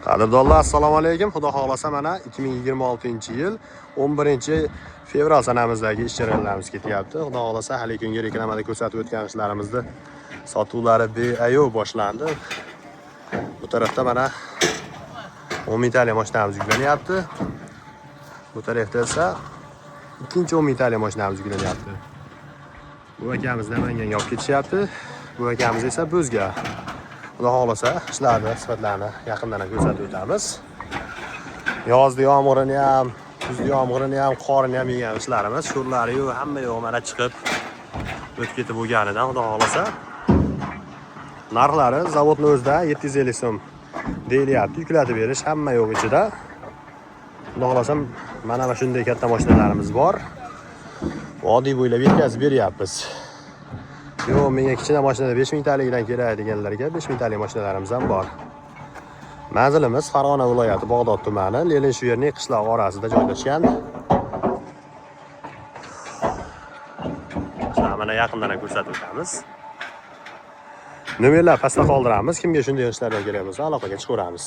Qadrdonlar, assalomu alaykum. Xudo xohlasa mana 2026-yil 11-fevral sanamizdagi ish jarayonlarimiz ketyapti. Xudo xohlasa hali kungi reklamada ko'rsatib o'tgan ishlarimizni sotuvlari beayov boshlandi. Bu tarafda mana 10 mingtalik mashinamiz yuklanyapti. Bu tarafda esa ikkinchi 10 mingtalik mashinamiz yuklanyapti. Bu akamiz Namanganga olib ketishyapti. Bu akamiz esa Bo'zga. Xudo xohlasa ishlarni sifatlarini yaqindan ham ko'rsatib o'tamiz. Yozda yomg'irini ham, kuzda yomg'irini ham, qorini ham yegan ishlarimiz, sho'rlari yo'q, hamma yo'q mana chiqib o'tib ketib bo'lganidan, xudo xohlasa narxlari zavodni o'zida 750 so'm deyilyapti. Yuklatib berish hamma yo'q ichida. Xudo xohlasa mana shunday katta mashinalarimiz bor. Vodiy bo'ylab yetkazib beryapmiz. Yo'q, menga kichkina mashinada 5 mingtaligidan kerak deganlarga 5 mingtalik mashinalarimiz ham bor. Manzilimiz Farg'ona viloyati Bag'dod tumani, Lenin Shverniy qishlog'i orasida joylashgan. Mana yaqindan ham ko'rsatib o'tamiz. Nomerlar pastda qoldiramiz. Kimga shunday ishlardan kerak bo'lsa, aloqaga chiqaveramiz.